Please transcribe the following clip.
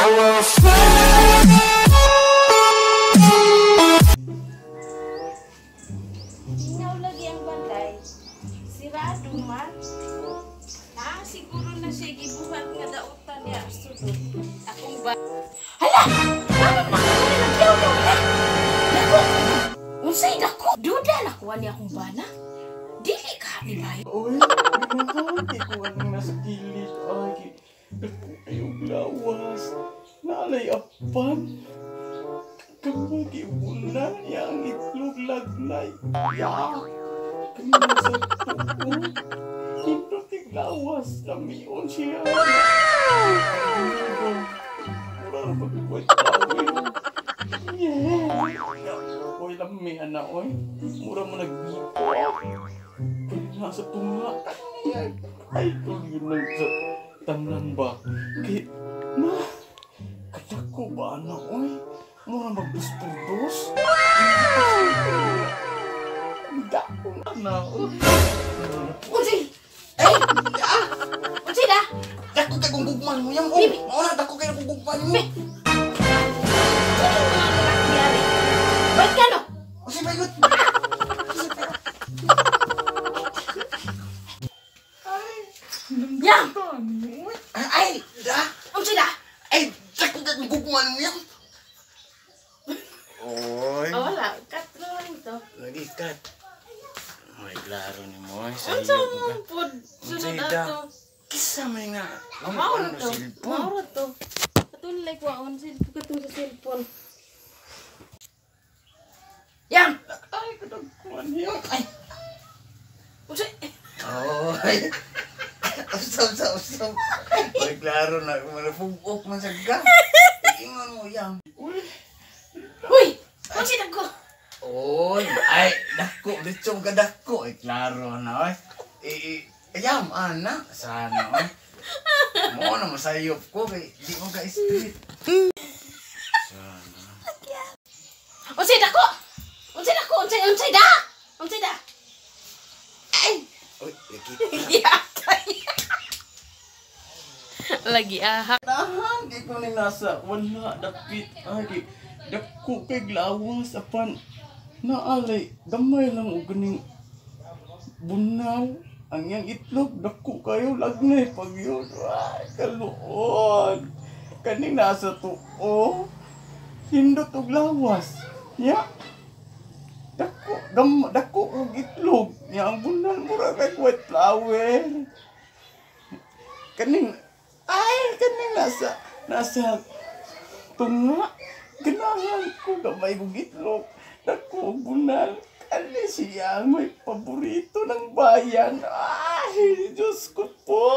I will fly. Ingaw lagi ang balay. Sirado man. Na siguro na siya gibuhat nga dautan niya sulod. Akong ba. Hala! Ano man ako nagyaw na? Dako. Unsay dako? Duda na kuha niya akong bana. Dili ka ni bayo. Oy, ganahan kay ko anong nasa kilid. Ay, dako kayo lawas. Naalay apan. Kamay kay bulan niya ang itlog lagnay. Ya! Kani nasa tuo. Hindot yung lawas. Lamion siya. Mura na pag-white flower. Yeah! Oy, lami ana, oy. Mura mo nagbiko. Nasa tunga. Kaniya. Ay, tuloy nang sa tanan ba? Kay, na, kadako ba na, oy? Mura magdus-dos. Dako na na, oy. Unsay? Ay! Ah! Unsay da? Dako kay kong gugman mo yan. Oh, mao na dako kay kong gugman mo. Sino mga lalaki yari? Bait ka no? Unsay bayot? Yang! Ay! Da! Unsay da? Ay! Dako kay kong gugman mo yan. Oy. Oh, wala. Cut na lang to. Lagi cut. Ay, klaro ni mo. Ay, sa Unsa iyo mo ka. pod Unsay sunod da? ato? Kisa may nga. Mauro Ano to. silpon? Mauro to. Atong like waon silpon katong sa cellphone. Yang! Ay, kadagkuhan niya. Ay! Unsay? Oy! Usap, usap, usap. Oy, klaro na. Manapugok man sa ka. Ingon mo yan. Uy, Uy! Unsay dako? Oy, ay, dako, dito ka dako. Ay, klaro na, oy. Eh, ayam, ana. Sana, oy. Mo na masayop ko, kay di mo ka street. Sana. Unsay dako? Unsay dako? Unsay unsay da? Unsay da? Ay! Oy, lagi. Yakay. Lagi aha. Tahan kay ko ni nasa wala dapit. Ay, kay dako kay lawas apan naalay gamay lang og ganing bunal. Ang iyang itlog dako kayo lagnay pag yun. Ay, kaluon. Kaning nasa tuo. Hindot og lawas. Ya. Dako, dako og itlog. Ya ang bunal mura kay white flower. Kaning ay kaning nasa tunga. Ganahan ko gamay kong itlog. Dako og bunal. Kani siya ang may paborito ng bayan. Ay, Diyos ko po.